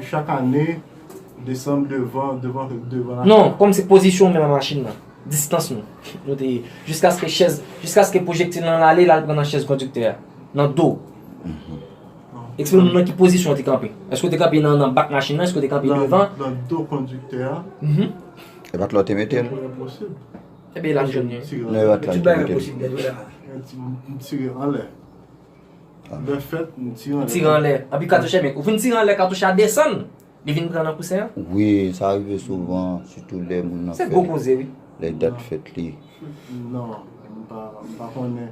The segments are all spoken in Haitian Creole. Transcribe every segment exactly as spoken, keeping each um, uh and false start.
Chak ane, desann devan, devan, devan la. Non, kòmsi pozisyon w menm nan machin nan, distans nou, nou te ye, jiskaske chèz, jiskaske pwojektil lan ale, l al pran nan chèz kondiktè a, nan do. Eksplike nou nan ki pozisyon w te kanpe. Èske w te kanpe nan, nan bak machin nan? Èske w te kanpe devan? Nan do kondiktè a. E pa t la w te mete l? Enposib. Ebyen, l ap jwenn li. Non, e pa t la w te mete l. M tire anlè. Lè fèt, m tire anlè. Tire anlè. Anpi katouch, ebyen, ou fin tire anlè, katouch la desann. Li vin pran nan kousen an? Wi, sa rive souvan, sitou lè moun nan Se gwo koze, wi. Lè dat fèt li. Non, m pa, m pa konnen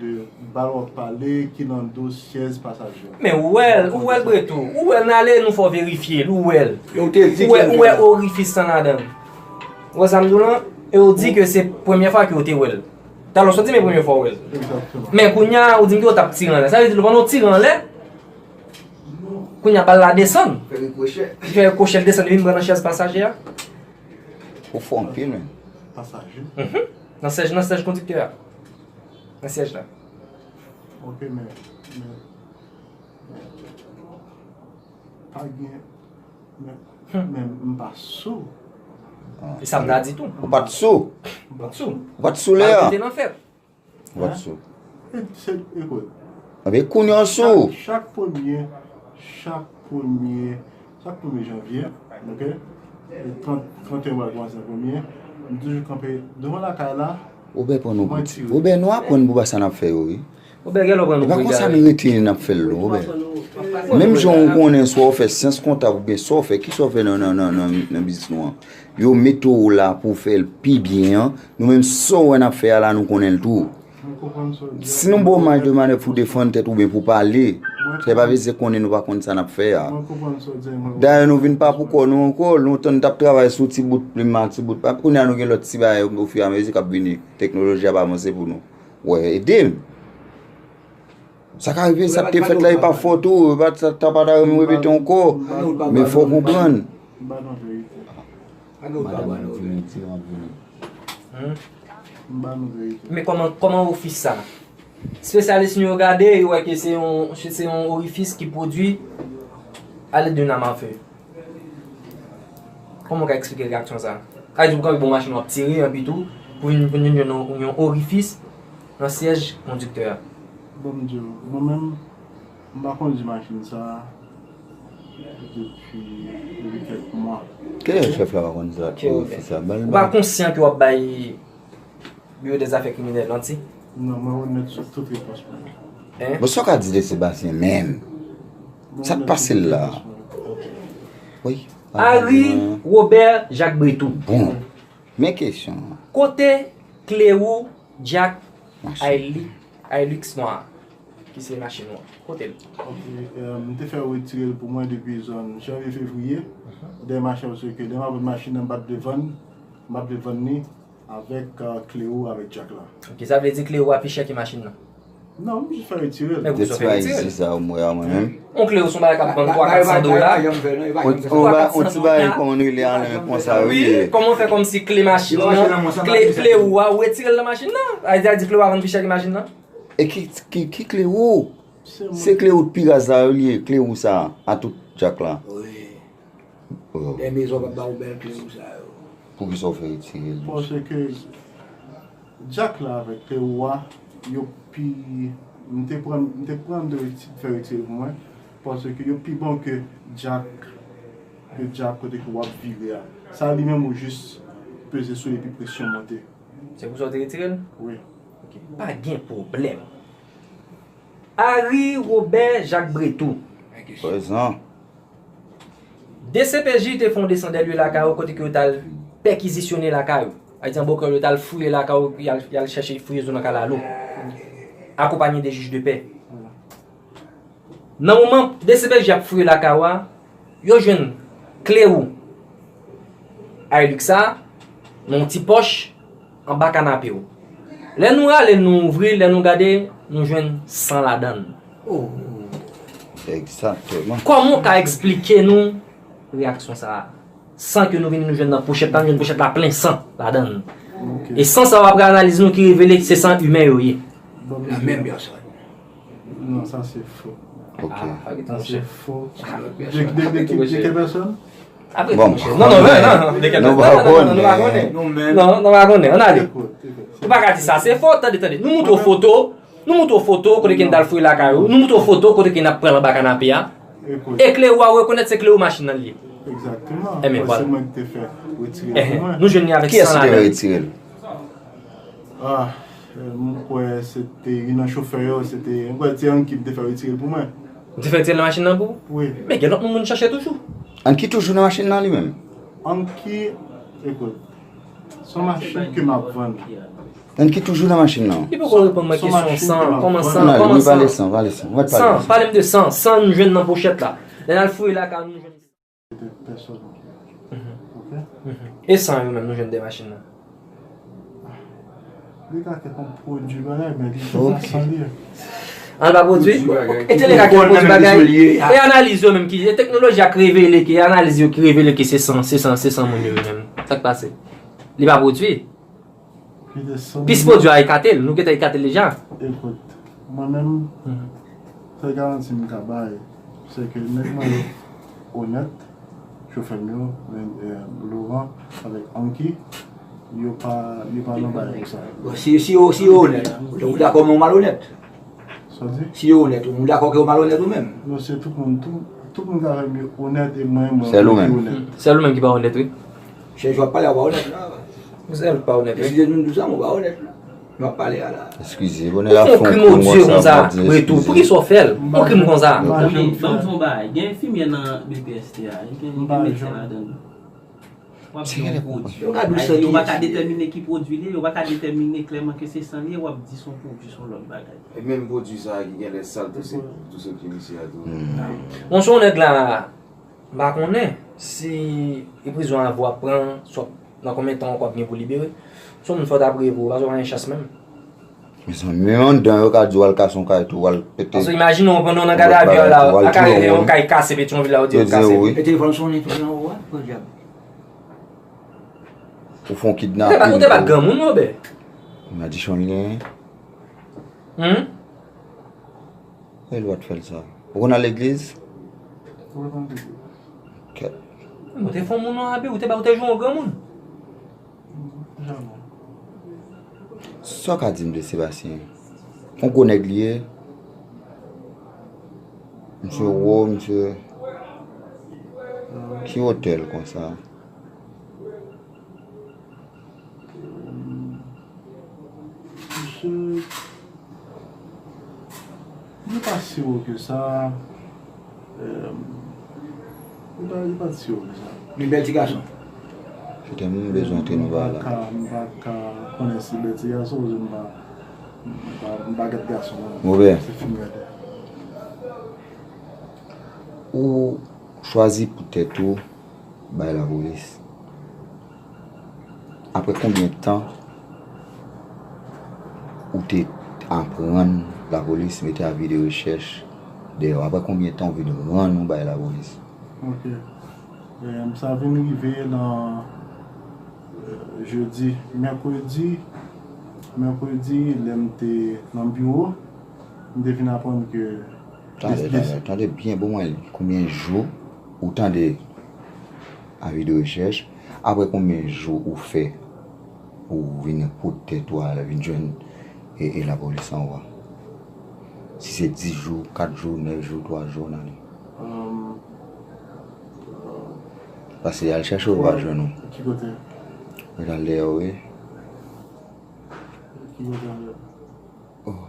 de bal w ap pale ki nan do syèz pasaje. Men ou wè l, ou wè l Bretou. Ou wè l, n ale, nou fè w verifye l, ou wè l. Yo te di Ou wè, ou wè orifis lan ladan l. Ou wè sa m di w lan? E ou di ke se premyè fwa ke ou te wè l. Talè w sot di men premyè fwa w wè l. Egzakteman. Men kounye a, ou di m ke w t ap tire anlè. Sa vle di, pandan w tire anlè, kounye a bal la desann. Fè rikwochè. Li fè rikwochè, l desann, li vin pran nan chèz pasaje a. Ou fò anpil, men. Pasaje. Nan syèj, nan syèj kondiktè a. Nan syèj la. Ok, men, men, men, pa gen, men, men m pa sou. E sa m ta di tou. Ou pa t sou. M pa t sou. Ou pa t sou lè a. Te nan fèt. Ou pa t sou. E, se, ekout, Anben kounye a w sou. Chak, chak premye, chak premye, chak premye janvye, ok? E trant, trant et un pral kòmanse nan premye. M toujou kanpe devan lakay la. Obè pran nou pou ti. Obè nou aprann pou sa n ap fè yo, wi. Obè gen lè w pran E nou pa pou konsa egare. Nou rete n ap fè l, non, Obè. Menm jan ou konnen, swa w fè syans kontab oubyen sa w fè, kisa w fè nan, nan, nan, nan, nan biznis nou an? Yo mete w la pou w fè l pi byen an. Nou menm sa w wè n ap fè a la, nou konnen l tou. Mwen konprann sa w di a. Si nou ba w maj de manèv pou w defann tèt ou oubyen pou w pale, se pa vle di konnen nou pa konn sa n ap fè a. Mwen konprann sa w di a, mwen Dayè nou vin pa pou kò nou ankò, lontan n t ap travay sou ti bout plim ak ti bout papye, kounye a nou gen lòt ti bagay ofiramezi k ap vini, teknoloji ap avanse pou nou. Wè, ede m. Sa ka rive, sa k te fèt la, e pa fòt ou, e pa sa, sa pa ta renmen repete ankò. Men fò w konprann. M ba nou verite. Ann nou pa ban nou. M ba nou verite. Men kòman, kòman ofis sa? Espesyalis nou yo gade, yo wè ke se yon, se yon orifis ki pwodui alèd de nam a fe. Kòman w ka eksplike reyaksyon sa? Sa vle di pou kanpe bon machin w ap tire, anpi tou, pou vin, pou vin jwenn yon, yon orifis nan syèj kondiktè a. Bon, m di w, mwen menm, m pa kondui machin sa depi, depi kèk mwa. Kilè chèf la pa konn sa, orifis sa? Ba l, Ou pa konsyan ke w ap bay Bureau des Affaires Criminelles manti? Non, mwen onèt sou tout repons mwen. Hein? Bon, sa w ka di de Sebastien menm? Sa k pase l la? Wi. Harry Robert Jacques Bretou. Bon. Men kesyon an. Kote kle wou Jack Machin. Aili- Ailux nwa ki se machin ou an? Kote l? Ok, euh, m te fè yo retire l pou mwen depi zòn janvye fevriye. Dèyè machin, paske dèyè m ap vin machin nan, m pa t vle vann, m pa t vle vann li avèk, euh, kle wou avèk Jack la. Ok, sa vle di kle wou a pi chè ke machin nan? Non, m jis fè retire l. Men De pou sa ti fè bagay retire l. Izi sa, mwen, mwen menm. On kle wou se yon bagay k ap vann twa kat san dola. On ti bagay, on ti bagay, kòman nou rele a, men konsa, Wi, wi. Kòman w fè kòmsi kle machin nan, kle, kle wou a, ou retire l nan machin nan? Ay, di, di kle wou a vann pi chè ke machin nan? E ki, ki, ki kle wou? Se kle wou pi raz la, yo li ye, kle wou sa, a tout Jack la. Wi. Dè mezon p ap ba ou bèl kle wou sa yo. Poukisa w fè retire l? Paske Jack la avèk kle wou a, yo pi, m te pran, m te pran de reti-, fè retire pou mwen, paske yo pi bon ke Jack, ke Jack kote ke w ap vire a. Sa li menm ou jis peze sou li epi presyon monte. Se pou sa w te retire l? Wi. Ok, pa gen pwoblèm. Harry Robert Jacques Bretou. Prezan. D C P J te fè yon desann dè lye lakay ou kote ke yo t al pèkizisyone lakay ou. Sa vle di an bon kreyòl yo t al fouye lakay ou, y al, y al chèche fouye zo nan kalalou. Akonpaye de jij de pè. Nan moman D C P J ap fouye lakay ou a, yo jwenn kle wou Hilux sa nan yon ti pòch anba kanape w. Lè nou rale l, nou ouvri l, lè nou gade, nou jwenn san ladan l. Egzakteman. Kòman w ka eksplike nou reyaksyon sa a? San ke nou vini nou jwenn nan pochèt la, nou jwenn pochèt la plen san ladan l. E san sa yo, apre analiz nou ki revele se san imen yo ye. La menm pèsòn. Non, sa se fo. Ok. Ah, pa gen tan, monchè. Se fo. De, de, de, de, de quelle personne? Apre tou, monchè. Non, non, non, non, non, de quelle personne? Non, non, non, non, nou pa konnen. Non, non, nou pa konnen. Ann ale. Ou pa ka di sa, se fo, tande, tande. Nou montre w foto, nou montre w foto kote ke n t al fouye lakay ou, nou montre w foto kote ke n ap pran l anba kanape a. E kle ou a rekonèt se kle ou machin nan li ye. Egzakteman. Enben, vwala. Nou jwenn li avèk san ladan l. Kiyès ki te fè retire l? Ah, m kwè se te youn nan chofè yo, se te, m kwè se Anki ki te fè retire l pou mwen. Ou te fè retire l nan machin nan pou ou? Wi. Men gen lòt moun moun chache toujou. Anki toujou nan machin nan li menm? Anki, ekout, se yon machin ke m ap vann. Anki toujou nan machin nan? Li poko reponn mwen kesyon san, kòman san, kòman san? Pale san, pale san, ou mèt pale san. San, pale m de san, san nou jwenn nan pochèt la. Lè n al fouye lakay nou jwenn. Petèt pèsòn. Ok? E san yo menm nou jwenn de machin nan? Li ka kèk yon pwodui bagay, men li pa san li. An pa pwodui? E te li ka kèk pwodui bagay? E analiz yo menm ki, e teknoloji a ki revele ke, e analiz yo ki revele ke se san, se san, se san moun yo menm. Sa k pase? Li pa pwodui? Plis pwodui a ekate l, nou gentan ekate l deja. Ekout, mwen menm, sèl garanti m ka bay, se ke nèg mwen yo onèt, chofè m yo, Laurent avèk Anki, yo pa, yo pa nan bagay konsa. Bon, si, si yo, si yo onèt, ou dakò men w malonèt? Sa w di? Si yo onèt, ou dakò ke w malonèt ou menm? Non, se tout moun, tout, tout moun ka fè m yo onèt e mwen, mwen, mwen ki onèt. Sèl ou menm ki pa onèt, wi. Chèch w ap pale a w pa onèt la. Ou sèl pa onèt, wi. Eskize nou di sa, men w pa onèt la. M ap pale a la. Eskize, bonè la fè yon krim konsa, m ap di eskize. Pou ki sa w fè l? Yon krim konsa. Ban m di yon bagay, gen enfimyè nan B P S T a, gen medsen ladan l. W ap di yon pwodui. Yo pa ka detèmine ki pwodui li ye, yo pa ka detèmine klèman ke se san li ye, w ap di se yon pwodui, se yon lòt bagay. E menm pwodui sa a ki genlè sal tou se, tou se ki misye a tou. Monchè, yon nèg la, m pa konnen si e prizon avè w ap pran, swa nan konbyen tan ankò w ap gen pou libere. Si w moun fò w ta priye pou ou, paske w pa gen chans menm. Mezanmi, menm anndan yo ka di w al kase yon kay tou, w al pete. Paske imajine w pandan w nan gadavi a la, a ka rive yon kay kase Petyonvil la, yo di yo kase. E telefòn sonnen tou nan ou a, podyab. Ou fè yon kidnapin. Ou te bat granmoun, Wobè? Madichon l genyen. Humm? E lwa t fè l sa? Ou konn al legliz? Wi, mwen konn al legliz. Kèt. Ou te fè yon moun anbe, ou te ba, ou te jwe yon granmoun. Janm. Sa w ka di m de Sebastien? Yon gwo nèg li ye. Misye wo, misye. Ki wotè l konsa? Misye, li pa si wo ke sa. Li pa, li pa si wo ke sa. Li bèl ti gason. Se te m bezwen antre nan bagay la. M pa ka, m pa ka konnen si bèl ti gason, paske m pa, m pa, m pa gad gason an. Wobè. Se fi m gade. Ou chwazi pou tèt ou bay lapolis. Apre konbyen tan ou te aprann lapolis mete avi de rechèch dèyè w? Apre konbyen tan ou vin rann ou bay lapolis? Ok. Em, sa vin rive nan, eh, jedi, mèkredi, mèkredi, lè m te nan biwo, m te vin aprann ke Tande, tande, tande byen pou mwen. Konbyen jou ou tande avi de rechèch? Apre konbyen jou ou fè ou vin pot tèt ou al vin jwenn e, e lapolis anwo a? Si se dis jou, kat jou, nèf jou, twa jou, ann ale. Paske al chèche ou pa jwenn ou. Ki kote? Yo t al dèyè w, wi. Ki kote anlè? Oh.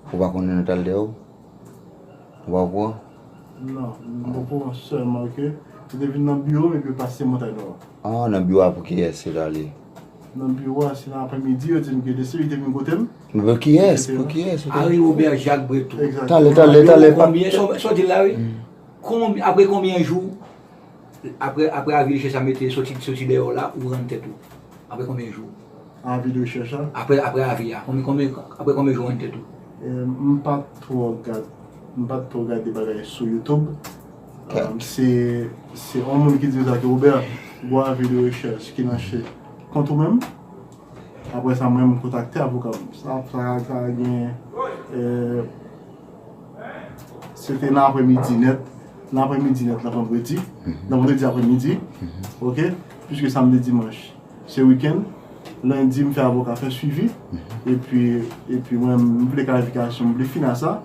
Ou pa konnen yo t al dèyè w? Ou pa okouran? Non, m okouran sèlman ke yo te vin nan biwo m epi yo pase Montay Nò. Ah, nan biwo a pou kiyès yo t ale? Nan biwo a, se nan aprèmidi, yo di m ke de sekirite vin kote m. Men pou kiyès? Pou kiyès? Harry Robert Jacques Bretou. Egzakteman. Talè, talè, talè. Konbyen, sa w di la, wi? Konbyen, apre konbyen jou? Apre, apre avi de rechèch sa mete soti, soti dèyè w la, ou rann tèt ou. Apre konbyen jou? Avi de rechèch la? Apre, apre avi a. Konbyen, konbyen, apre konbyen jou w rann tèt ou? Eh, m pa t twò gad, m pa t twò gade bagay sou YouTube. Eh, se, se yon moun ki di m sa ke Robert, gwo avi de rechèch ki lanse kont ou menm. Apre sa, mwen, m kontakte avoka m. Sa, sa, sa gen, eh, Se te nan aprèmidi nèt, nan aprèmidi nèt, nan vandredi, nan vandredi aprèmidi, oke, piske samdi, dimanch, se wikenn, lendi, m fè avoka fè swivi, epi, epi mwen, m vle klarifikasyon, m vle fin a sa,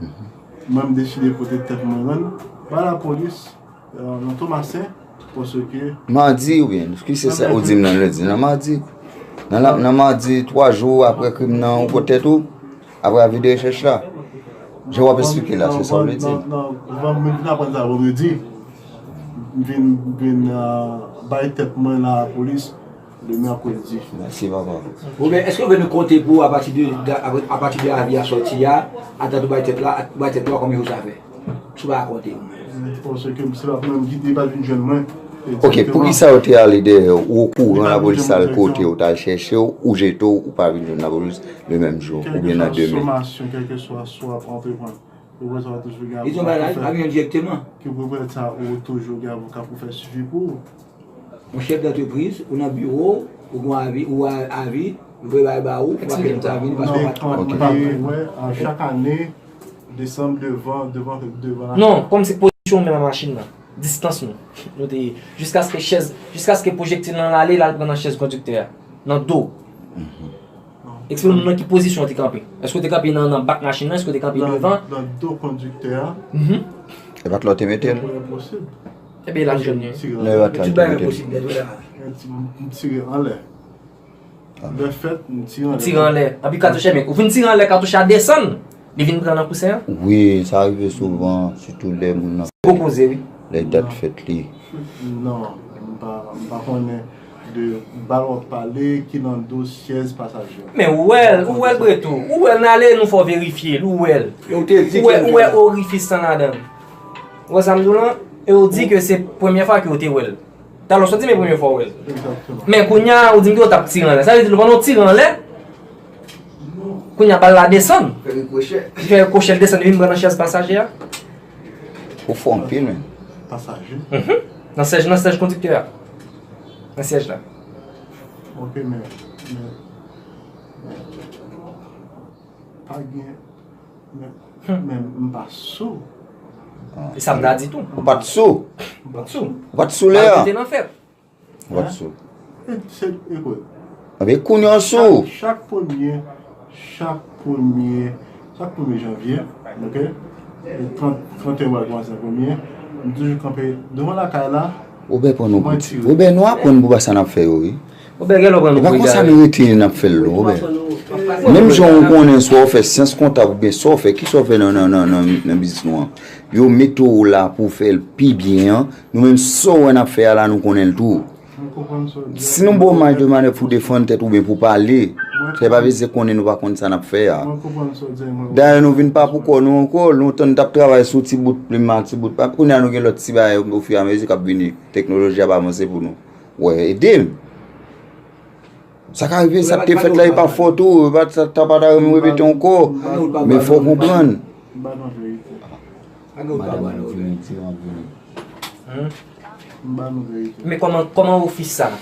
mwen, m deside pote tèt mwen rann ba lapolis, euh, nan Tomasen, paske Madi oubyen, ki se sa ou di m nan lendi, nan madi, nan la, nan madi, twa jou apre krim nan, ou pot tèt ou, apre avi de rechèch la. Jan w ap esplike la, se sa w vle di? Nan, nan, nan, van-, m vin aprann sa vandredi. M vin, vin, euh, bay tèt mwen nan lapolis le mèkredi. Mèsi, papa. Oubyen, èske w vle nou konte pou w apati de, apati de avi a sòti a, ata tou bay tèt la, bay tèt la, konbyen jou sa fè? Si w pa rakonte m. Paske se pa mwen ki te pa vin jwenn mwen. Ok, pou ki sa yo te ale dèyè w? Ou okouran lapolis al kote w, t al chèche w, ou jete w, ou pa vin jwenn lapolis le menm jou, oubyen nan demen? Kèlkeswa somasyon, kèlkeswa sa w ap antreprann, ou wè sa va toujou gen avoka pou fè. Li tonbe la, pa vin direkteman. Ki pou fè sa, ou toujou gen avoka pou fè swivi pou ou. Yon chèf dantrepriz, ou nan biwo, ou gen avi, ou a-, avi, yo voye bagay ba ou, ou pa fè sa vini paske ou pa t konn. Mwen, mwen, mwen, chak ane, desanm devan, devan, devan la. Non, kòm se pozisyon w menm nan machin nan, distans nou, nou te ye, jiskaske chèz, jiskaske pwojektil lan ale, l al pran nan chèz kondiktè a, nan do. Eksplike nou nan ki pozisyon w te kanpe. Èske w te kanpe nan, nan bak machin nan? Èske w te kanpe devan? Nan do kondiktè a. Mhm. E pa t la w te mete l? Enposib. Ebyen, l ap jwenn li. Non, e pa t la w te mete l. M tire anlè. Lè fèt, m tire anlè. Ou tire anlè. Anpi katouch, men ou vin tire anlè, katouch la desann. Li vin pran nan kousen an? Wi, sa rive souvan, sitou lè moun nan. Gwo koze, wi. Lè dat fèt li. Non, m pa, m pa konnen de bal w ap pale ki nan do chèz pasaje a. Men ou wè l, ou wè l Bretou. Ou wè l, n ale, nou fè w verifye l, ou wè l. Ou wè, ou wè orifis lan ladan l. Ou wè sa m di w lan? E ou di ke se premye fwa ke ou te wè l. Talè w sot di m e premye fwa w wè l. Egzakteman. Men kounye a, ou di m ke w t ap tire anlè. Sa vle di, pandan w tire anlè, kounye a, bal la desann. Fè rikwochè. Li fè rikwochè, l desann, li vin pran nan chèz pasaje a. Ou fò anpil, men. Pasaje? Mhm. Nan syèj, nan syèj kondiktè a. Nan syèj la. Ok, men, men, men, pa gen, men, men m pa sou. E sa m ta di tou. Ou pa t sou? M pa t sou. Ou pa t sou lè a? Bal te nan fèt. Ou pa t sou. E, se, e kote? Anben, kounye a w sou. Chak, chak premye, chak premye, chak premye janvye, ok? E trant, trant et un mwa kòmanse nan premye, m toujou kanpe devan lakay la. Obè pran nou pou ti. Obè, nou aprann pou ba sa n ap fè yo, wi. Obè, gen lè w pran nou pou egare. E pa konsa nou rete n ap fè l, non, Obè. Menm jan ou konnen, swa w fè syans kontab oubyen sa w fè, ki sa w fè nan, nan, nan, nan, nan biznis nou an? Yo mete w la pou w fè l pi byen an. Nou menm, sa w wè n ap fè a la, nou konnen l tou. Mwen konprann sa w di a. Si nou ba w maj de manèv pou w defann tèt ou oubyen pou w pale, sa pa vle di se konnen nou pa konn sa n ap fè a. Mwen konprann sa w di a, mwen konprann. Dayè, nou vin pa pou kò nou ankò, lontan n t ap travay sou ti bout plim a, ti bout papye. Kounye a, nou gen lòt ti bagay ofiramezi k ap vini. Teknoloji ap avanse pou nou. Wè, ede m. Sa ka rive, sa k te fèt la, e pa fòt ou, e pa, sa, sa pa ta renmen repete ankò. Men fò w konprann. M ba nou verite. Madanm ap vini, ti ap vini. M ba nou verite. Men kòman, kòman orifis sa?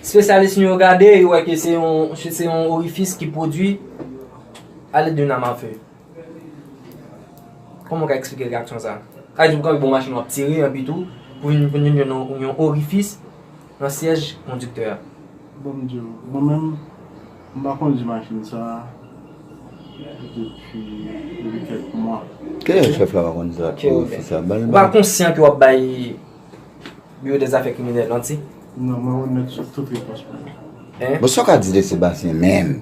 Espesyalis nou yo gade, yo wè ke se yon, se yon orifis ki pwodui alèd de nam a fe. Kòman w ka eksplike reyaksyon sa a? Sa vle di ou kanpe bò machin w ap tire, anpi tou, pou vin, pou vin jwenn yon, yon orifis nan syèj kondiktè a. Bon, m di w, mwen menm, m pa kondui machin sa a depi, depi kèk mwa. Kilè chèf la pa kondui sa, orifis sa? Ou pa konsyan ke w ap bay Biwo dèzafè kriminèl, manti? Non, mwen onèt sou tout repons mwen. Bon, sa w ka di de Sebastien menm?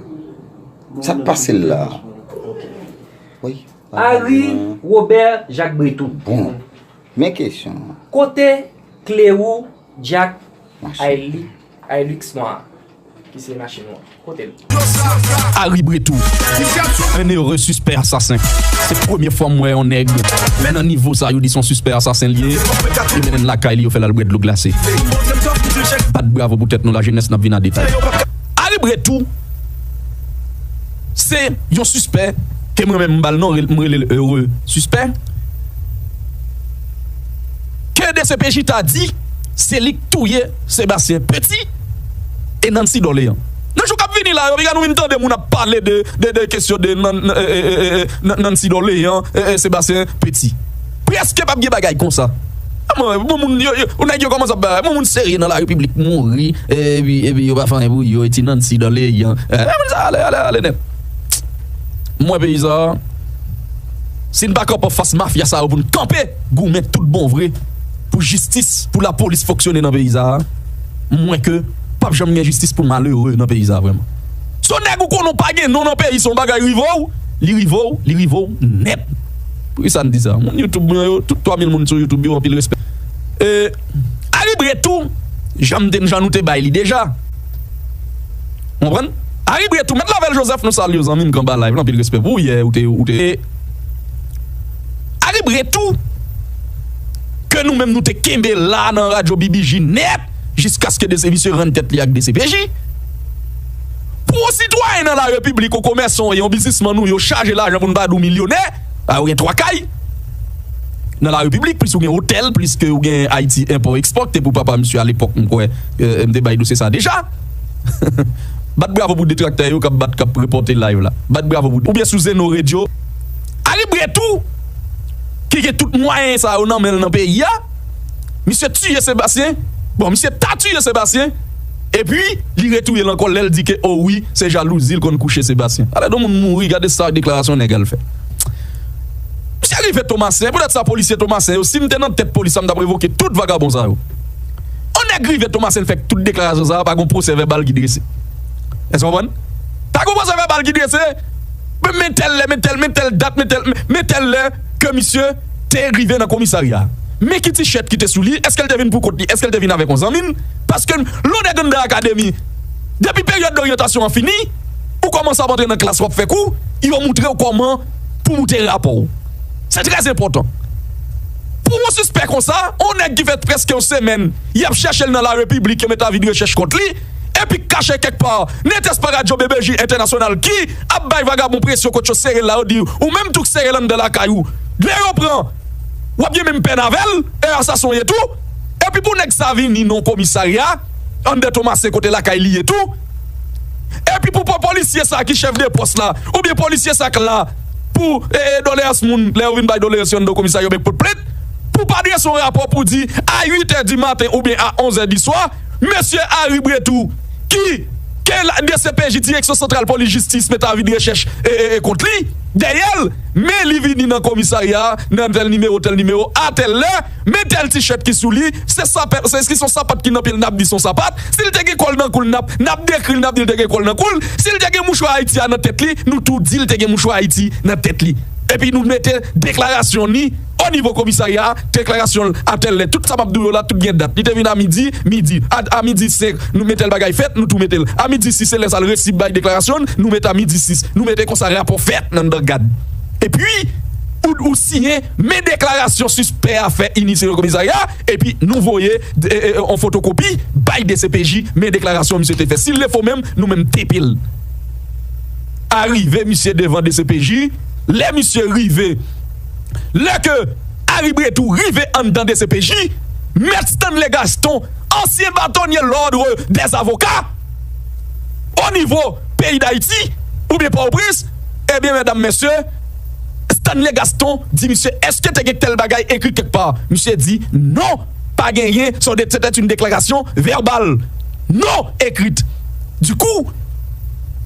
Sa k pase l la? Wi. Harry Robert Jacques Bretou. Bon. Men kesyon an. Kote kle ou, Jack, Hilux nwa a? Ki se machin ou an. Kote l? Harry Bretou. Un heureux suspect assassin. Se premye fwa m wè yon nèg nan nivo sa, yo di se yon sispè asasen l ye. Yo mennen l lakay li, yo fè l al bwè dlo glase. Bat bravo pou tèt nou, lajenès, n ap vin a detay. Harry Bretou, se yon sispè ke mwen menm m ba l non, m rele l heureux suspect. Ke DCPJ ta di, se li k touye Sebastien Petit e Nancy Dorléan. Nan jou k ap vini la, yo piga nou vin tande moun ap pale de, de, de kesyon de Nan-, Nan-, e, e, e, e, Nan-, Nancy Dorléan, e, e, Sebastien Petit. Èske p ap gen bagay konsa? Bon, bon, moun yo, yo, nèg yo kòmanse ap bay, bon, moun serye nan la repiblik mouri, epi, epi yo pa fè anyen pou yo, e ti Nancy dan leyan. Eh, moun sa, ale, ale, ale nèt. Mwen, peyi sa, si n pa kanpe anfas mafya sa yo pou n kanpe, goumen tout bon vre pou jistis, pou lapolis fonksyone nan peyi sa, mwen ke p ap janm gen jistis pou malere nan peyi sa vrèman. Se yon nèg ou konnen w pa gen non nan peyi, se yon bagay rive w, li rive w, li rive w nèt. Poukisa n di sa? Moun YouTube mwen yo, tout twa mil moun sou YouTube yo, anpil respè. E, Harry Bré tou, jan m te, jan nou te bay li deja. Ou konprann? Harry Bré tou, Mèt Lavelle Joseph, nou salye w, zanmi m, k anba live la, anpil respè pou ou, yè, ou te, ou te. E, Harry Bré tou, ke nou menm nou te kenbe la nan radyo B B J nèt, jiskaske de se misye rann tèt li ak D C P J. Pou yon sitwayen nan la repiblik, yon komèsan, yon biznismann ou yo chaje lajan pou n pa di w milyonè, a, ou gen twa kay nan la repiblik, plis ou gen otèl, plis ke ou gen Haiti Import Export, te pou papa misye alepòk, m kwè, eh, m te bay dosye sa deja. Bat bravo pou detraktè yo k ap bat, k ap repòte live la. Bat bravo pou, oubyen sou Zeno Radio. Harry Bré tou, ki gen tout mwayen sa yo nan men l nan peyi a, misye tiye Sebastien. Bon, misye ta tiye Sebastien. Epi, li retouye l ankò lè l di ke, o wi, se jalouzi l konn kouche Sebastien. Alè, yon moun mouri, gade sa deklarasyon nèg al fè. Misye rive Tomasen, poutèt sa polisye Tomasen yo, si m te nan tèt polis la, m t ap revoke tout vagabon sa yo. Yon nèg rive Tomasen, l fè tout deklarasyon sa yo, pa gen pwosè vèbal ki drese. Èske w konprann? Pa gen pwosè vèbal ki drese. Men, men tèl lè, men tèl, men tèl dat, men tèl, men tèl lè ke misye te rive nan komisarya. Men ki ti chèt ki te sou li, èske l te vin pou kont li, èske l te vin avèk yon zanmi l? Paske Londè Ganda Academy, depi peryòd doryantasyon an fini, ou kòmanse ap antre nan klas, w ap fè kou, yo moutre w kòman pou moute rapò w. Se trè enpòtan. Pou yon sispè konsa, yon nèg ki fè prèske yon semèn, y ap chèche l nan la repiblik, yo mete avi de rechèch kont li, epi kache kèk pa, nètès pa radyo B B J entènasyonal ki ap bay vagabon presyon kote yo sere l la, yo di, ou menm tou k sere l anndan lakay ou, lè yo pran, w ap gen menm pèn avè l, e asasen w ye tou. Epi pou nèg sa vini nan komisarya, anndan Tomasen kote lakay li ye tou. Epi pou, pou polisye sa ki chèf de pòs la, oubyen polisye sa k la pou, e, e, doleyans moun, lè yo vin bay doleyans yo anndan komisarya, yo bèk pot plent, pou pa drese yon rapò pou di, a uit è di maten oubyen a onz è di swa, mesye Harry Bré tou, ki, ke la, D C P J, Direksyon Santral Polis Jistis, mete avi de rechèch, e, e, e, kont li, dèyè l, men li vini nan komisarya a, nan tèl nimewo, tèl nimewo, a tèl lè, men tèl ti chèt ki sou li, se sapè-, se, se yon sapat ki nan pye l, n ap di se yon sapat. Si l te gen kòl nan kou l, n ap, n ap dekri l, n ap di l te gen kòl nan kou l. Si l te gen mouchwa Ayiti a nan tèt li, nou tou di l te gen mouchwa Ayiti nan tèt li. Epi nou mete deklarasyon ni o nivo komisarya a, deklarasyon l a tèl lè. Tout sa m ap di w yo la, tout gen dat. Li te vin a midi, midi. A, a midi senk, nou mete l bagay fèt, nou tou mete l. A midi sis, se lè sa l resi bay deklarasyon l, nou mete a midi sis. Nou mete konsa rapò fèt nan, nan gad. Epi, ou, ou siyen, men deklarasyon sispè a fè inisye nan komisarya, epi nou voye, e, e, e, yon fotokopi bay D C P J, men deklarasyon misye te fè. Si l te fo menm, nou menm tepe l. Arive misye devan D C P J, lè misye rive, lè ke Harry Bré tou rive anndan D C P J, Mèt Stanley Gaston, ansyen batonye lòd dèzavoka, o nivo peyi Dayiti, oubyen Pòtoprens, ebyen, medam, mesye, Stanley Gaston di misye, èske te gen tèl bagay ekri kèk pa? Misye di, non, pa genyen, se te, se te yon deklarasyon vèbal, non ekrit. Dikou,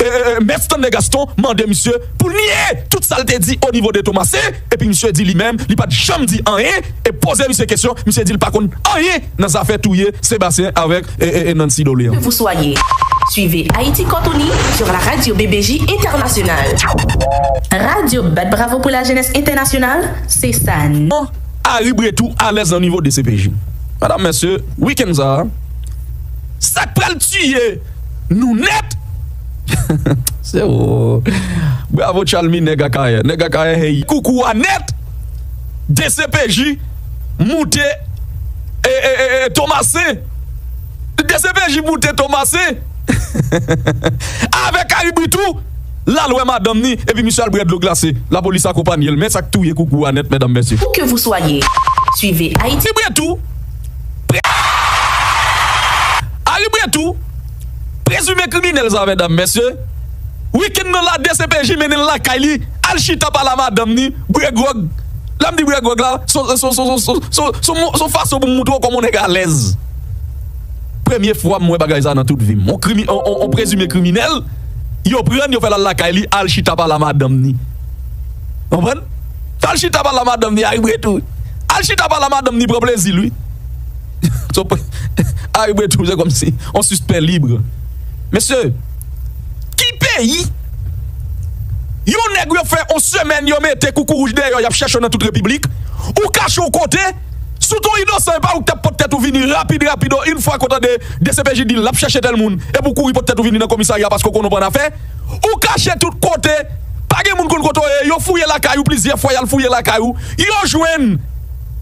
e, e, e, Mèt Stanley Gaston mande misye pou l nye tout sa l te di o nivo de Tomasen, epi misye di li menm, li pa t janm di anyen, e poze misye kesyon, misye di l pa konn anyen nan zafè touye Sebastien avèk, e, e, e, Nancy Doléan. Que vous soyez, suivez Haïti Quand on lit sur la radio B B J Internationale. Radio Bat Bravo pour la Jeunesse Internationale, c'est ça. Harry Bré tou alèz nan nivo D C P J. Medam, mesye, wikenn sa a, sa k pral tiye nou nèt, se ou. Bravo, Chalmy, nèg Akayè. Nèg Akayè, hey. Koukou a nèt. D C P J moute, e, e, e, e, Tomasen. D C P J moute Tomasen. Avèk Harry Bré tou, l al wè madanm ni, epi misye al bwè dlo glase. Lapolis akonpanye l. Men sa k touye Koukou a nèt, medam, mesye. Où que vous soyez, suivez Haïti. Harry Bré tou. Pre-, Harry Bré tou. Prezime kriminèl sa, medam, mesye. Wikenn nan la, D C P J mennen l lakay li, al chita pale a madanm ni, bwè gwòg. Lè m di bwè gwòg la, se yon fason pou m montre w kòman yon nèg alèz. Premye fwa m wè bagay sa nan tout vi m. On krimi, on, on, on prezime kriminèl, yo pran l, yo fè l al lakay li, al chita pale a madanm ni. Konprann? Al chita pale a madanm ni, Harry Bretous. Al chita pale a madanm ni, pran plezi l, wi. So, Harry Bretous, se kòmsi on sispè lib. Mesye, ki peyi yon nèg yo fè on semèn yo mete koukouwouj dèyè, y ap chèche w nan tout repiblik, ou kache w kote, si w te yon inosan, e pa ou ki t ap pot tèt ou vini rapid, rapid, yon fwa k ou tande D C P J di l ap chèche tèl moun, epi w kouri pot tèt ou vini nan komisarya paske w konnen w pran afè, ou kache tout kote, pa gen moun konn kote w ye, yo fouye lakay ou plizyè fwa, y al fouye lakay ou, yo jwenn,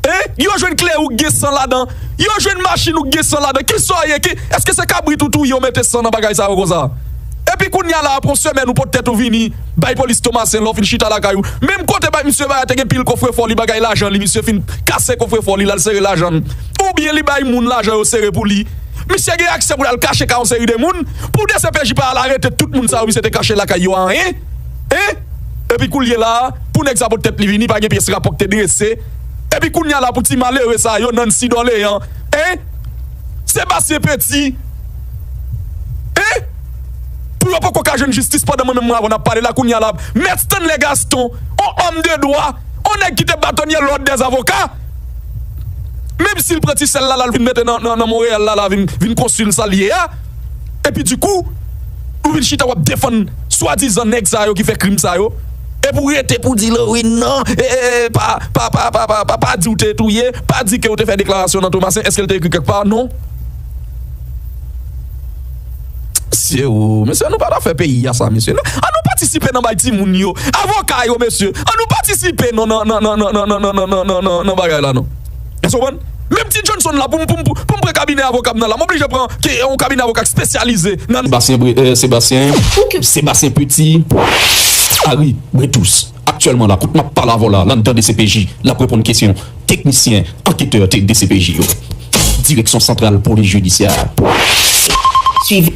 en, yo jwenn kle ou k gen san ladan, yo jwenn machin ou k gen san ladan, kisa w ye, ki, èske se kabrit ou touye, w mete san nan bagay sa yo konsa? Epi kounye a la, apre yon semèn, ou pot tèt ou vini, bay polis Tomasen, lè w fin chita lakay ou. Menm kote bay misye bay a te gen pil kofrefò li, bagay lajan li, misye fin kase kofrefò li, l al sere lajan l. Oubyen li bay moun lajan yo sere pou li. Misye gen aksè pou l al kache kay yon seri de moun, pou D C P J pa al arete tout moun sa yo misye te kache lakay yo a, en? En? Epi koulye la a, pou nèg sa pot tèt li vini, pa gen pyès rapò k te drese. Epi kounye a la, pou ti malere sa yo, Nancy Dorléan, en? Sebastien Petit, en? Pou yo poko ka jwenn jistis pandan mwen menm mwen avè w n ap pale la kounye a la, Mèt Stanley Gaston, on homme de droit, on nèg ki te bâtonnier l'ordre des avocats, menm si l pran ti sèl la, la l vin mete nan, nan, nan Monreyal la, la vin, vin konsil sa l ye a, epi dikou, ou vin chita w ap defann swadizan nèg sa yo ki fè krim sa yo, epi w rete pou di l, wi, non, e, e, e, pa, pa, pa, pa, pa, pa, pa di w te touye, pa di ke w te fè deklarasyon nan Tomasen, èske l te ekri kèk pa? Non. Mesye, o, mesye, nou pa ta fè peyi a sa, mesye. Ann nou patisipe nan bay timoun yo, avoka yo, mesye. Ann nou patisipe non nan, nan, nan, nan, nan, nan, nan, nan, nan, nan bagay la, non. Èske w konprann? Menm ti Johnson la, pou m, pou m, pou m pran kabinè avoka m nan la, m oblije pran ke, yon kabinè avoka k espesyalize nan. Sebastien, Bre- euh, Sebastien, Sebastien Petit, Harry Bretous. Aktyèlman la, kote m ap pale avè w la, la anndan D C P J, l ap reponn kesyon teknisyen, anketè te D C P J yo. Direksyon Santral Polis Jidisyè. Suiv.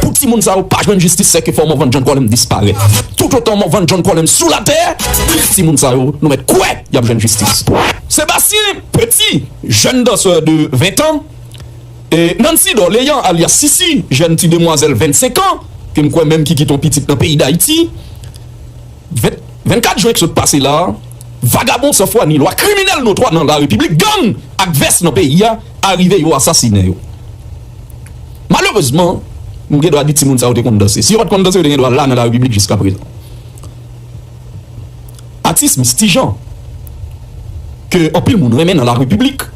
Pou timoun sa yo pa jwenn jistis, sèke fò Morvan John Colem disparèt. Toutotan Morvan John Colem sou latè, timoun sa yo, nou mèt kwè y ap jwenn jistis. Sebastien Petit, jèn dansè de ven an, e Nancy Dorléan, alyas Sisi, jèn ti demwazèl vennsenk an, ke m kwè menm ki kite yon pitit nan peyi Dayiti, vennkat jen k sot pase la a, vagabon san fwa ni lwa, kriminèl notwa nan larepiblik, gang ak vès nan peyi a, arive yo asasinen yo. Malerezman, m gen dwa di timoun sa yo te konn danse. Si yo pa t konn danse, yo te gen dwa la nan larepiblik jiskaprezan. Atis Misti Jean, ke anpil moun renmen nan larepiblik,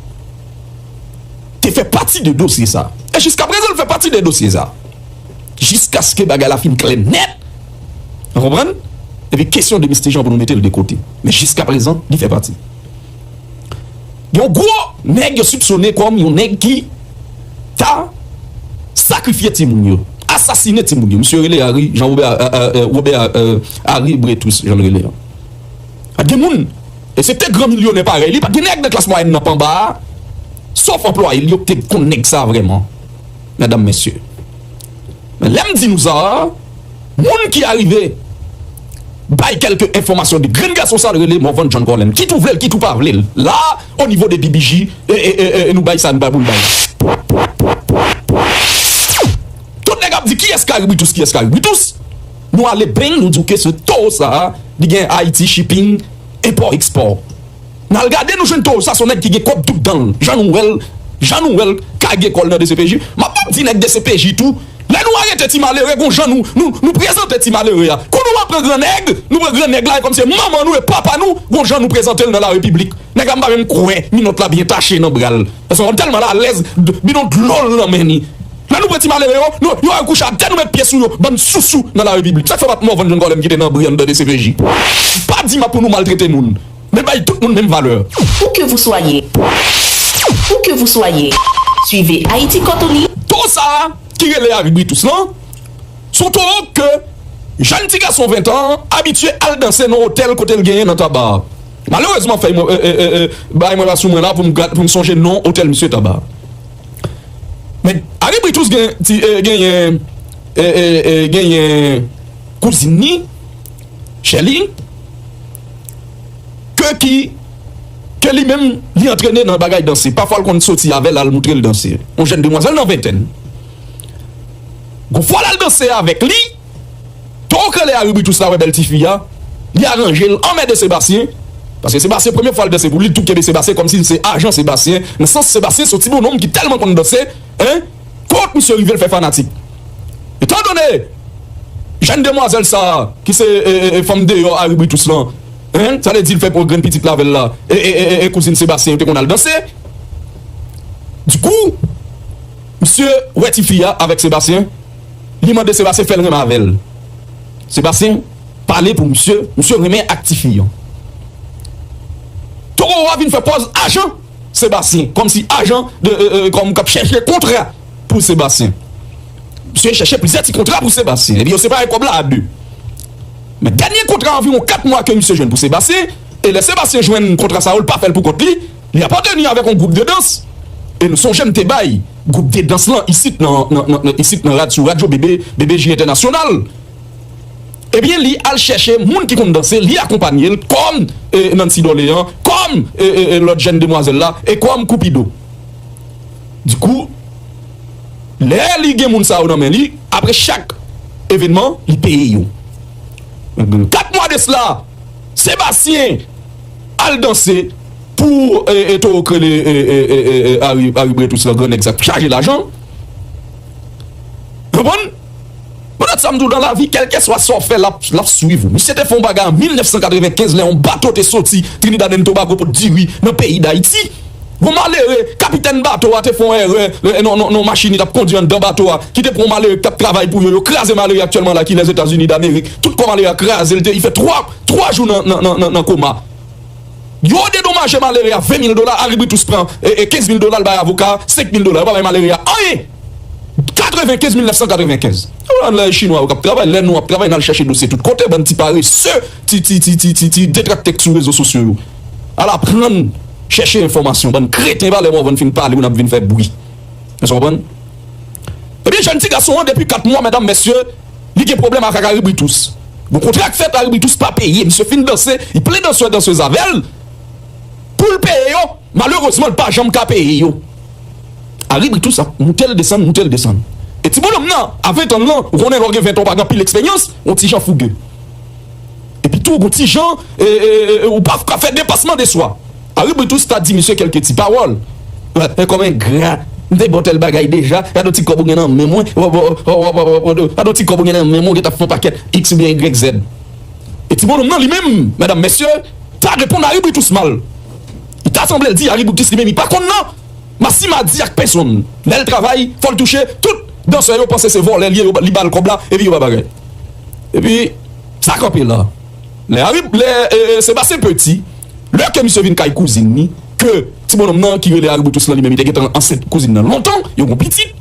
te fè pati de dosye sa. E jiskaprezan, l fè pati de dosye sa. Jiskaske bagay la fin klè nèt. Ou konprann? Epi kesyon de Misti Jean pou nou mete l de kote. Men jiskaprezan, li fè pati. Gen yon gwo nèg yo sipsone kòm yon nèg ki ta sakrifye timoun yo, asasinen timoun yo. Misye rele Harry, Jean Robert, euh, euh, euh, Robert, euh, Harry Bretous, jan l rele an. Pa t gen moun, eksepte gran milyonè parèy li, pa t gen nèg nan klas mwayèn nan p anba a, sòf anplwaye l yo ki te konn nèg sa vrèman, medam, mesye. Men lè m di nou sa a, moun ki arive bay kèlke enfòmasyon de grenn gason sa l rele Morvan John Colem, kit ou vle l, kit ou pa vle l, la, o nivo de D B J, e, e, e, e, e nou bay sa nou bay pou n bay. Tout nèg ap di, "Kiyès Harry Bretous, kiyès Harry Bretous?" Nou ale beng, nou di w ke se towo sa a, li gen Haiti Shipping, enpò, ekspò. N al gade, nou jwenn towo sa, se yon nèg ki gen kòb tout dan l. Jan nou wè l, jan nou wè l kage kò l nan D C P J. M ap di nèg D C P J tou, lè nou arete ti malere, gon jan nou, nou, nou prezante ti malere a. Kou nou ap pran gran nèg, nou pran gran nèg la, e kòm se manman nou e papa nou, gon jan nou prezante l nan larepiblik. Nèg la m pa menm kwè minòt la byen tache nan bra l. Paske m tèlman alèz, bidon dlo l nan men li. Lè nou pran ti malere yo, nou, yo al kouche atè, nou met pye sou yo, bann sousou nan larepiblik. Sa k fè pa t Morvan John Colem ki te nan bri anndan D C P J. Pa di m ap pou nou maltrete moun. Men bay tout moun menm valè. Où que vous soyez, où que vous soyez, suivez Haïti Kotouni. Towo sa a ki rele Harry Bretous lan, se yon towo ke jèn ti gason ven tan an abitye al danse nan otèl kote l genyen nan Taba a. Malerezman, fèy mwen, e, e, e, e, bagay mwen pa sou mwen la pou m, pou m sonje non otèl misye Taba a. Men Harry Bretous gen, ti, e, genyen, e, e, e, genyen kouzin ni, Sherline, ke ki, ke li menm, li antrene nan bagay danse. Pafwa, l konn soti avè l, al moutre l danse. Yon jèn demwazèl nan ventèn. Gon fwa l al danse avèk li, Towo k rele Harry Britus la wè bèl tifi a, li aranje l, anmède Sebastien. Paske Sebastien, premye fwa l danse pou li, l tou kenbe Sebastien kòmsi l se ajan Sebastien. Nan sans, Sebastien se yon ti bononm ki tèlman konn danse, en, kot misye rive l fè fanatik. Etandone jèn demwazèl sa a, ki se e, e, e, fanm deyò Harry Britus lan, en, sa vle di l fè pran grenn pitit la avè l la, e, e, e, e, e kouzin Sebastien yo te konn al danse. Dikou, misye wè tifi a avèk Sebastien, li mande Sebastien fè l renmen avè l. Sebastien pale pou misye, misye renmen ak tifi an. Towo a vin fè pòz ajan Sebastien, kòmsi ajan de, e, e, kòm k ap chèche kontra pou Sebastien. Misye chèche plizyè ti kontra pou Sebastien. Epi yo separe kòb la a de. Men dènye kontra anviwon kat mwa ke misye jwenn pou Sebastien, e lè Sebastien jwenn kontra sa yo, l pa fè l pou kont li, li apateni avèk yon gwoup de dans. E nou sonje m te bay gwoup de dans lan isit nan, nan, nan, nan, isit nan rad, sou radyo B B, B B J Entènasyonal. Ebyen, li al chèche moun ki konn danse, li akonpanye l kòm, e, Nancy Dorléan, kòm, e, e, e, lòt jèn demwazèl la, e kòm Koupido. Dikou, lè li gen moun sa yo nan men li, apre chak evenman, li peye yo. Kat mwa de sila, Sebastien al danse pou, e, e, Towo k rele, e, e, e, e, e, Harry, Harry Britus lan, gran nèg sa k chaje lajan. Konprann? Poutèt sa m di w, nan lavi, kèlkèswa sa w fè, l ap, l ap swiv ou. Misye te fè yon bagay an mil nèf san katrevenkenz, lè yon bato te soti Trinidad and Tobago pou t diri nan peyi Dayiti. Yon malere, kapitèn bato a te fè yon erè, e, non, non, non, machin li t ap kondui anndan bato a, ki te pran yon malere ki t ap travay pou yo, yo kraze malere aktyèlman la, ki Lèzetazini Damerik. Tout kò malere a kraze, l te, li fè twa, twa jou nan, nan, nan, nan, nan koma. Yo dedomaje malere a ven mil dola, Harry Britus pran, e, e, kenz mil dola, l bay avoka a senk mil dola, yo pa bay malere a anyen. Katrevenkenz, mil nèf san katrevenkenz. Lè chinwa yo k ap travay, lè nou ap travay, n al chèche dosye tout kote, bann ti parese, ti, ti, ti, ti, ti, ti detraktè k sou rezo sosyo yo. Al aprann chèche enfòmasyon, bann kreten, valè mòvan fin pale, ou n ap vin fè bri. Èske w konprann? Ebyen, jèn ti gason an, depi kat mwa, medam, mesye, li gen pwoblèm ak Harry Britus. Gon kontra k fèt, Harry Britus pa peye. Misye fin danse, li plen dansè, dansez avè l. Pou l peye yo, malerezman, l pa janm ka peye yo. Harry Britus ap moute l desann, moute l desann. E ti bononm nan, a ven tan l lan, ou konnen lè w gen ven tan, w pa gen anpil eksperyans, w yon ti jan fouge. Epi tou, gon ti jan, e, e, e, ou pa ka fè depasman de swa. Harry Britus ta di misye kèlke ti pawòl. E, e, kòm engra, m te ba w tèl bagay deja, gade yon ti kòb ou gen nan men mwen, w, w, gade yon ti kòb ou gen nan men mwen, ou gentan fè yon pakèt X oubyen Y Z. E ti bononm nan, li menm, medam, mesye, ta reponn Harry Britus mal. Li ta sanble l di Harry Britus li menm, li pa konn nan. Masi madi ak pèsonn. Lè l travay, fò l touche, tout dansè yo panse se vòlè l ye, yo ba- li ba l kòb la, epi yo pa bagay. Epi, sa kanpe la. Lè Harry, lè, e, e, Sebastien Petit, lè ke misye vin kay kouzin li, ke ti bononm nan ki rele Harry Britus lan li menm, li te gentan ansent kouzin nan lontan, yo gon pitit,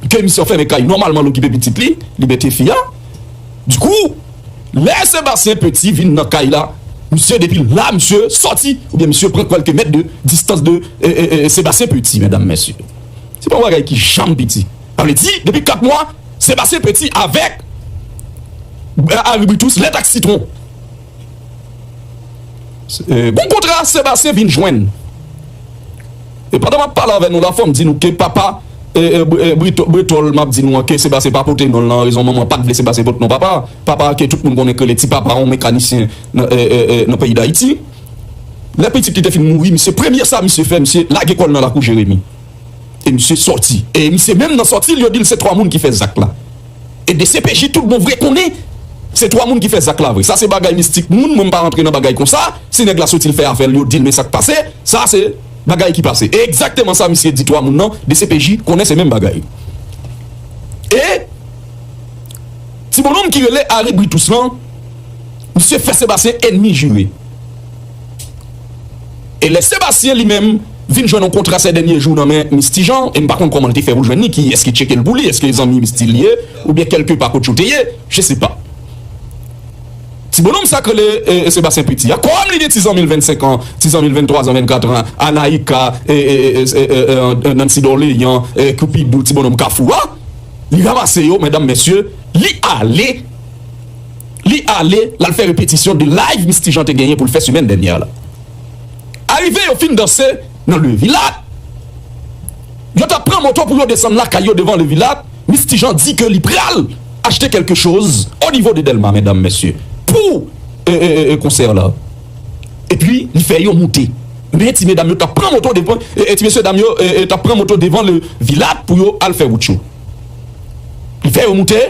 ke misye anfèmen kay, nòmalman l okipe pitit li, li mete fi a. Dikou, lè Sebastien Petit vin nan kay la, misye depi la, misye sòti, oubyen misye pran kèlke mèt de distans de, e, e, e, Sebastien Petit, medam, mesye. Se pa yon bagay ki janm piti. Sa vle di, depi kat mwa, Sebastien Petit avèk, e, Harry Britus, lèt ak sitwon. E, gon kontra Sebastien vin jwenn. E pandan m ap pale avè nou la, fò m di nou ke papa, e, e, Bri- e, Brito- Bretòl, m ap di nou an, ke Sebastien pa pote non l lan, rezon manman pa t vle Sebastien pote non papa. Papa ke tout moun konnen k rele Ti Papa, yon mekanisyen nan, e, e, e, nan peyi Dayiti. Lè pitit li te fin mouri, misye, premye sa misye fè, misye lage kò l nan lakou Jeremi. E misye sòti. E misye menm nan sòti l, yo di l se twa moun ki fè zak la. E D C P J tout bon vre konnen se twa moun ki fè zak la vre. Sa se bagay mistik moun, mwen m pa rantre nan bagay konsa. Si nèg la soti l fè afè l, yo di l men sa k pase, sa se bagay ki pase. E egzakteman sa misye di twa moun nan, D C P J konnen se menm bagay. E ti bononm ki rele Harry Britus lan, misye fè Sebastien ènmi jire. E lè Sebastien li menm vin jwenn yon kontra sè dènye jou nan men Misty Jean, e m pa konn kòman l te fè pou l jwenn li, kiyès ki tcheke l pou li, èske zanmi Misty li ye, oubyen kèlke pa kote yo te ye, je sais pas. Ti bononm sa k rele, e, e, Sebastien Petit a, kòm li gen ti zanmi l vennsenk an, ti zanmi l venntwa zan, vennkat an, Anaïka, e, e, e, e, e, e, e, Nancy Dorléan, e, Cupido, ti bononm Kafou a, li ranmase yo, medam, mesye, li ale Li ale, l al fè repetisyon de live Misty Jean te genyen pou l fè semèn dènyè la. Arive yo fin danse nan Le Vilat, yo t ap pran moto pou yo desann lakay yo devan Le Vilat. Misty Jean di ke li pral achte kèlke choz o nivo de Dèlma, medam, mesye, pou e, e, e, e, konsè la. Epi, li fè yo moute. Men ti medam yo t ap pran moto devan, e, e, ti mesye dam yo e, e, t ap pran moto devan Le Vilat pou yo al fè wout yo. Li fè yo moute,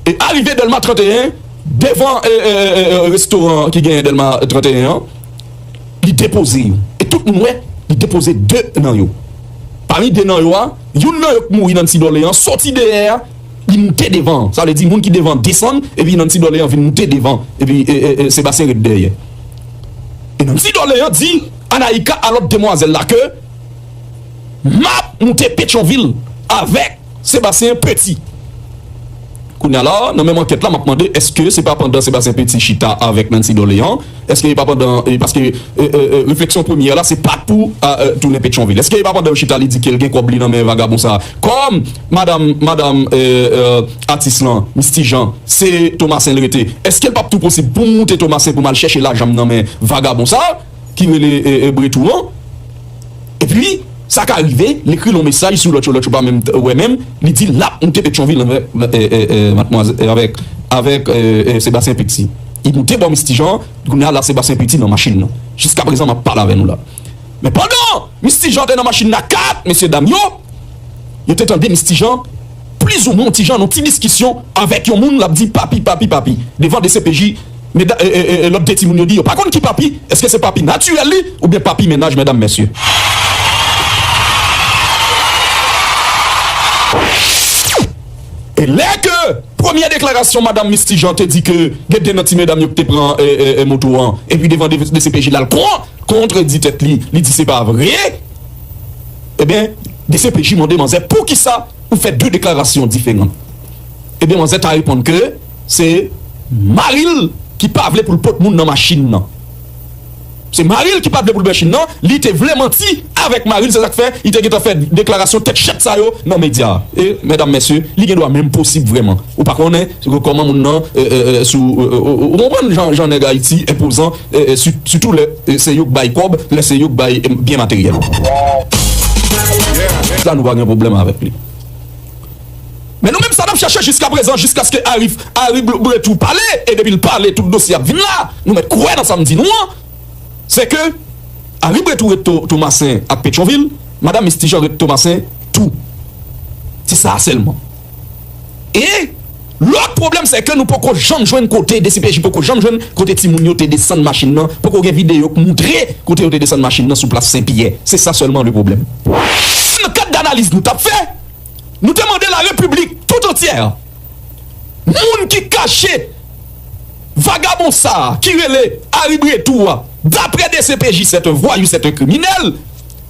e arive Dèlma trannteyen, devan e, e, e, e, restoran ki genyen Dèlma trannteyen an, li depoze yo. E tout moun wè, li depoze de nan yo. Pami de nan yo a, youn nan yo k mouri nan ti dòle an, soti dèyè a, li moute devan. Sa vle di, moun ki devan desann, epi Nancy Dorlean vin moute devan, epi e, e, e, Sebastien ret dèyè. E Nancy Dorlean di, Anaïka, a lòt demwazèl la, ke m ap moute Petyonvil avèk Sebastien Petit. Kounye a la, nan menm ankèt la, m ap mande, èske se pa pandan Sebastien Petit chita avèk Nancy Dorlean, èske e pa pandan, e paske e, e, e, refleksyon premyè la, se pa pou a, e, tounen Petyonvil. Èske e pa pandan yo chita, li di ke l gen kòb li nan men vagabon sa a? Kòm madanm, madanm e, e, atis lan, Misty Jean, se Tomasen l rete, èske l p ap tou posib pou m moute Tomasen pou m al chèche lajan m nan men vagabon sa a, ki rele e, e, Bretou an? Epi, sa ka rive, l ekri l yon mesaj sou lòt yo, lòt yo pa menm t-, wè menm, li di l ap moute Petyonvil avèk, e, e, e, madmwazè-, e, avèk, avèk e, e, Sebastien Petit. Li moute bò Misty Jean, kounye a la Sebastien Petit nan machin nan. Jiskaprezan, m ap pale avè nou la. Men pandan Misty Jean te nan machin nan, kat mesye dam yo, yo te tande Misty Jean plizoumwen yon ti jan nan yon ti diskisyon avèk yon moun, l ap di papi, papi, papi, devan D C P J. Meda-, e, e, e, lòt de timoun yo di yo pa konn ki papi, èske se papi natirèl li oubyen papi mennaj, medam, mesye. E lè ke premyè deklarasyon madanm Misty Jean te di ke gen de nan ti medam yo ki te pran e, e, e, moto an, epi devan D C P J l al kon-, kontredi tèt li, li di se pa vre, ebyen, D C P J mande manzè poukisa ou fè de deklarasyon diferan. Ebyen, manzè ta reponn ke se mari l ki pa vle pou l pot moun nan machin nan. Se mari l ki pa t vle pou l bèchine nan, li te vle manti avèk mari l, se sa k fè li te gentan fè deklarasyon tèt chèt sa yo nan medya. E, medam, mesye, li gen dwa menm posib vrèman. Ou pa konnen kòman moun nan, e, e, e, sou, e, e, ou konprann jan, jan nèg Ayiti enpozan, e, e, si-, sitou lè e, se yo k bay kòb, lè se yo k bay e, byen materyèl. Sa nou pa gen pwoblèm avèk li. Men nou menm sa n ap chache jiskaprezan, jiskaske Arif, Ari Bre-, Bretou pale, e depi l pale, tout dosye ap vin la. Nou mèt kwè nan sa m di nou an. Se ke Ari Bretou ret To-, Tomasen ak Petyonvil, madanm Misty Jean ret Tomasen tou. Se sa sèlman. E lòt pwoblèm, se ke nou poko janm jwenn kote, D C P J poko janm jwenn kote timoun yo te desann machin nan, poko gen videyo k moutre kote yo te desann machin nan sou plas Sen Pyè. Se sa sèlman le pwoblèm. Nan kad analiz nou t ap fè, nou te mande la repiblik tout antyè, moun ki kache vagabon sa a, ki rele Ari Bretou a, daprè D C P J, c'est un voyou, c'est un criminel.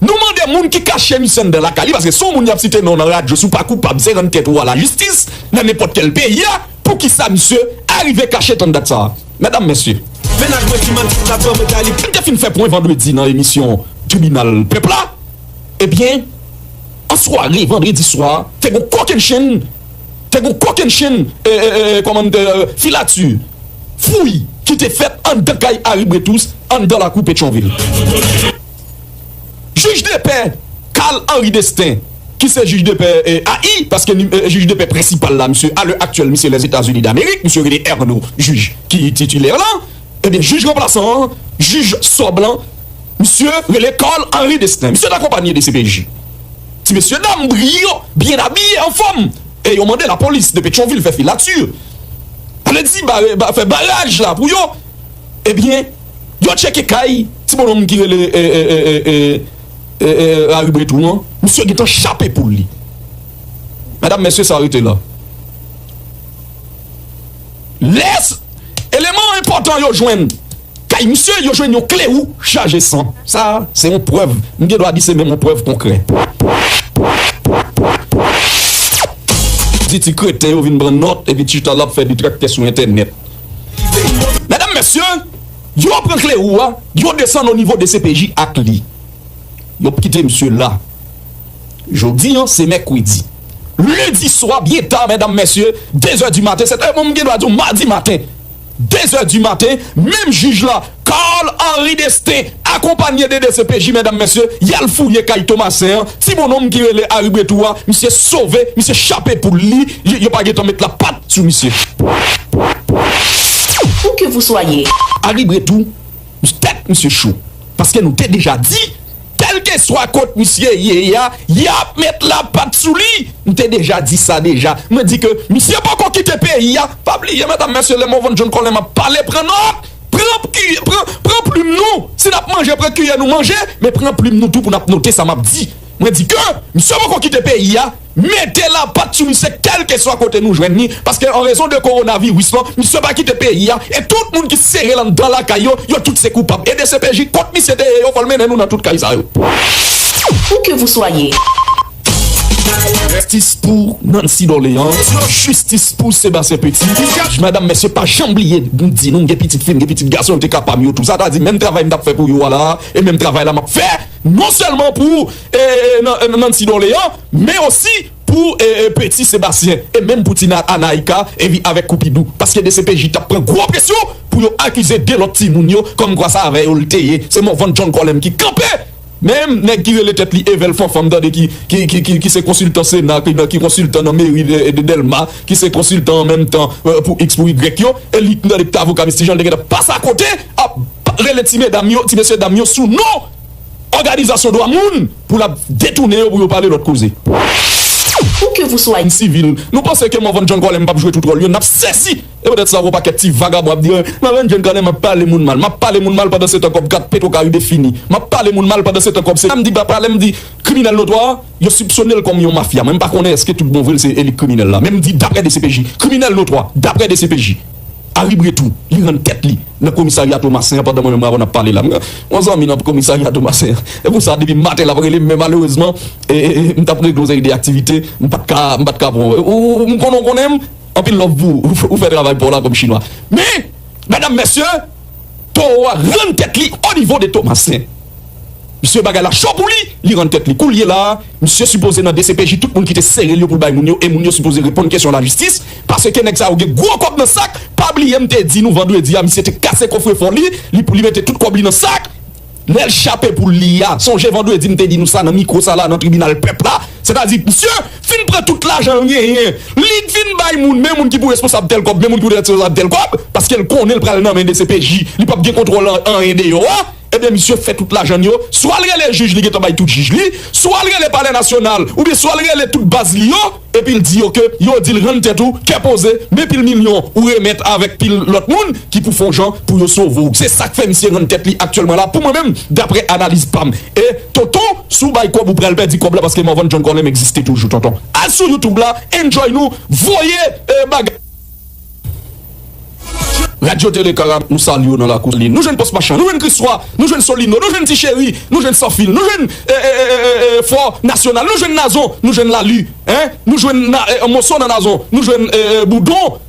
Nou mande moun ki kache misye anndan lakay li, paske se yon moun y ap site non nan radyo, si w pa koupab, se rann tèt ou a lajistis, nan nenpòt kèl peyi a, poukisa misye arive kache tann dat sa a? Medam, mesye. Mennaj mwen ki manti t ap ban mwen kay li. M te fin fè pwen vandredi nan emisyon Tribinal Pèp la. Ebyen, an sware, vandredi swa, te gon kokennchenn, te gon kokennchenn, e, e, e, kòman, e, filati, fouy, ki te fèt anndan kay Ari Bretous, anndan lakou Petyonvil. Jij de pè Carl Henry Destin, ki se jij de pè, e, A I, paske ni-, e, jij de pè prensipal la, misye, a lè aktyèl, misye Lèzetazini Damerik, misye rele Erno, jij ki titilè la. Ebyen, jij ranplasan an, jij sòb lan, misye rele Carl Henry Destin. Misye t akonpanye D C P J. Ti mesye dam briyan, byen abiye, anfòm. E yo mande lapolis de Petyonvil fè filati. Ale di bare-, ba-, fè baraj la pou yo. Ebyen, yo tcheke kay ti bonòm ki rele, e, e, Ari Bretou an. Misye gentan chape poul li. Medam, mesye, sa rete la. Lè s-, eleman enpòtan yo jwenn kay misye, yo jwenn yon kle wou chaje san. Sa, se yon prèv. M gen dwa di se menm yon prèv konkrè. Di ti kreten yo vin pran nòt, epi ti chita l ap fè detraktè sou entènèt. Medam, mesye, yo pran kle wou a, yo desann o nivo de C P J ak li. Yo kite misye la. Jodi a, se mèkredi. Lendi swa, byen ta, medam, mesye, de zè di maten, sèt è, bon, m gen dwa di w, madi maten. De zè di maten, menm jij la, Carl Henry Destin, akonpanye de D C P J, medam, mesye, y al fouye kay Tomasen an, ti bonnonm ki rele Harry Bretou a, misye sove, misye chape poul li, yo, yo pa gentan met lapat sou misye. Où que vous soyez. Harry Bretou, tèt misye cho. Paske nou te deja di, kèlkeswa kot misye ye a, y ap met lapat sou li. M te deja di sa deja. Mwen di ke misye poko kite peyi a. Pa bliye, medam, mesye, lè Morvan John Colem ap pale, pran nòt. Pran, pran, pran plim nou. Si n ap manje, pran kiyè nou manje, men pran plim nou tou pou n ap note sa m ap di. Mwen di ke misye poko kite peyi a. Mete lapat sou misye kèlkeswa kote nou jwenn li, paske an rezon de kowonaviris lan, misye pa kite peyi a, e tout moun ki sere l anndan lakay yo, yo tout se koupab. E D C P J, kot misye te ye, yo fò l mennen nou nan tout kay sa yo. Où que vous soyez. Jistis pou Nancy Dorléans, jistis pou Sébastien Petit. Madam, mesye, pa janm bliye, m di nou, m gen pitit fi m, gen pitit gason, yo te ka pa m yo tou. Sa ta di, menm travay m t ap fè pou yo a la, e menm travay la m ap fè, non sèlman pou e, e, Nan-, Nancy Dorléans, men osi pou e, e, Petit Sébastien, e menm pou Tina Anaïka, epi avèk Koupidou. Paske D C P J t ap pran gwo presyon pou yo akize de lòt timoun yo, kòmkwa sa avè yo l te ye. Se Morvan John Colem ki kanpe. Menm nèg ki rele tèt li Evel Fanfan, m tande ki, ki, ki, ki, ki se konsiltan Sena, ki, ki konsiltan nan meri de, de Dèlma, ki se konsiltan an menm tan, e, pou X, pou Y yo, e li, m tande ki t avoka Misye Jan, l te gentan pase akote, ap rele ti medam yo, ti mesye dam yo sou non òganizasyon dwa moun pou l ap detounen yo pou yo pale lòt koze. Où que vous soyez. Sivil. Nou panse ke Morvan John Colem p ap jwe tout wòl yo, n ap sezi. E poutèt sa, yon pakèt ti vagabon ap di, "Morvan John Colem ap pale moun mal. M ap pale moun mal pandan se tan kòb kat Petro Caribe fini. M ap pale moun mal pandan se tan kòb se." M di, pa pale, m di, kriminèl notwa, yo sipsone l kòm yon mafya. Mwen, m pa konnen èske tout bon vre l se elit kriminèl la. Men m di, daprè D C P J, kriminèl notwa, daprè D C P J. Harry Bretou, li rann tèt li nan komisarya Tomasen an pandan mwen menm Ravon ap pale la. Mwen, yon zanmi nan komisarya Tomasen an. E pou sa, depi maten l ap rele m, men malerezman, e, e, e, m t ap regle yon seri de aktivite, m pa t ka, m pa t ka pran. Ou, ou, ou, m konnen w konnen m, anpil love pou ou, ou fè travay pa w la kòm chinwa. Men, medam, mesye, towo a rann tèt li o nivo de Tomasen. Misye, bagay la cho pou li, li rann tèt li. Koulye la a, misye sipoze nan D C P J, tout moun ki te sere l yo pou l bay moun yo, e moun yo sipoze reponn kesyon lajistis, paske nèg sa yo gen gwo kòb nan sak. Pa bliye m te di nou vandredi a, misye te kase kofrefò li, li, li mete tout kòb li nan sak. Lè l chape poul li a, sonje vandredi m te di nou sa nan mikwo sa la, nan tribinal pèp la, sètadi misye fin pran tout lajan l genyen, li fin bay moun, men moun ki pou responsab tèl kòb, men moun ki pou responsab tèl kòb, paske l konnen l pral nan men D C P J, li p ap gen kontwòl an-, anyen deyò a. Ebyen, misye fè tout lajan l yo, swa l rele jij li gentan bay tout jij li, swa l rele Palè Nasyonal, oubyen swa l rele tout baz li yo, epi l di yo ke yo di l rann tèt ou, kè poze, men pil milyon ou remèt avèk pil lòt moun ki pou fè yon jan pou yo sove w. Se sa k fè misye rann tèt li aktyèlman la, pou mwen menm, daprè analiz pa m. E, tonton, si w bay kòb, ou pral pèdi kòb la, paske Morvan John Colem egziste toujou, tonton. Al sou YouTube la, enjoy nou, voye, e, bagay. Radyo Tele Karab, nou salye w nan lakou li. Nou jwenn Pòs Machan, nou jwenn Kriswa, nou jwenn Solino, nou jwenn Ti Cheri, nou jwenn Sanfil, nou jwenn, e, e, e, e, e, Fò Nasyonal, nou jwenn Nazon, nou jwenn Lali, en, nou jwenn na, e, Monson nan Nazon, nou jwenn, e, e, Boudon, en.